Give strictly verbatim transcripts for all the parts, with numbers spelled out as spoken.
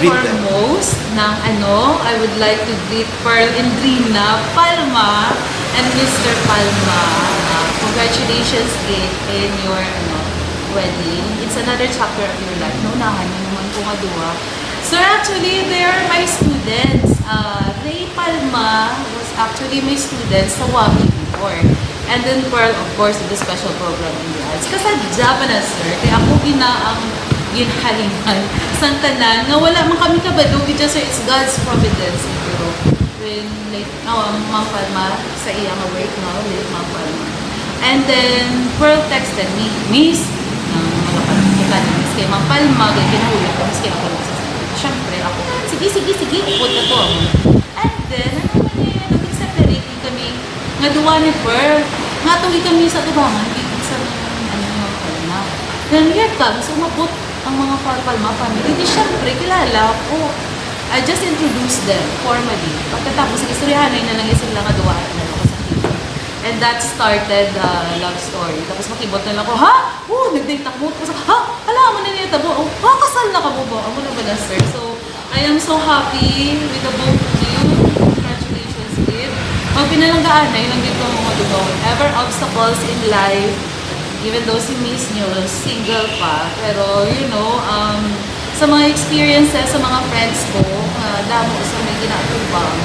Foremost ng ano, I would like to greet Pearl and Drina Palma and Mister Palma. Uh, congratulations in, in your ano, wedding. It's another chapter of your life. Naunahan mo naman ko nga duwa. So actually, they are my students. Uh, Ray Palma was actually my student sa Wagi before. And then Pearl, of course, the special program in the arts. Kasadya pa na, sir, kay ako gina ang ginhalingan sang tanan nga wala man kami kabalo, we just say it's God's providence siguro. When late, oh, ang Ma'am Palma sa iya nga work, no? Late Ma'am Palma. And then, Pearl texted me, "Miss, ang mga pagkita ni Miss kay Ma'am Palma, kay kinahulog ko, Miss, kay ako lang sa center." Siyempre, ako, "Sige, sige, sige, upod na to." And then, ano man eh, nag-separate kami nga duwa ni Pearl. Nga tuwi kami sa tubangan, gid sa ano, Ma'am Palma. Then, here comes, umabot ang mga Far Palma family. Di, syempre, kilala ko. I just introduced them formally. Pagkatapos, istoryahanay na lang sila nga duwa na lang ako sa keyboard. And that started the love story. Tapos makibot na lang ko, "Ha? Oh, nag-date ako." Tapos, "Ha? Alam mo na niya tabo? Oh, ha, kasal na ka mo ba?" Amo na ba na, sir? So, I am so happy with the both of you. Congratulations, Viv. Magpinalanggaanay lang gid ko ang mga duwa. Whatever obstacles in life, even though si Miss nyo single pa, pero, you know, um, sa mga experiences sa mga friends ko, nga damo sa may ginatubang,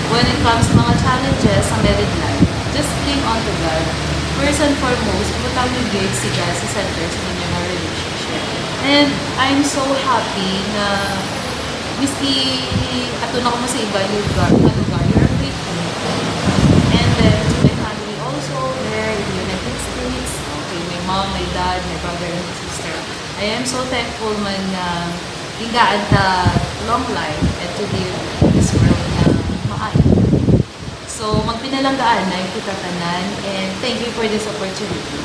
when it comes sa mga challenges sa married life, just cling on to God. First and foremost, ibutang yung gate si God sa center sa inyo nga relationship. And I'm so happy na miski ato na kamo sa iba lugar, nga lugar, you're faithful. And then, to my family also, there in the United States, okay, my mom, my dad, my brother, and my sister. I am so thankful man nga gingaan ta long life and to live in this world na maayo. So, magpinalanggaanay kita tanan, and thank you for this opportunity.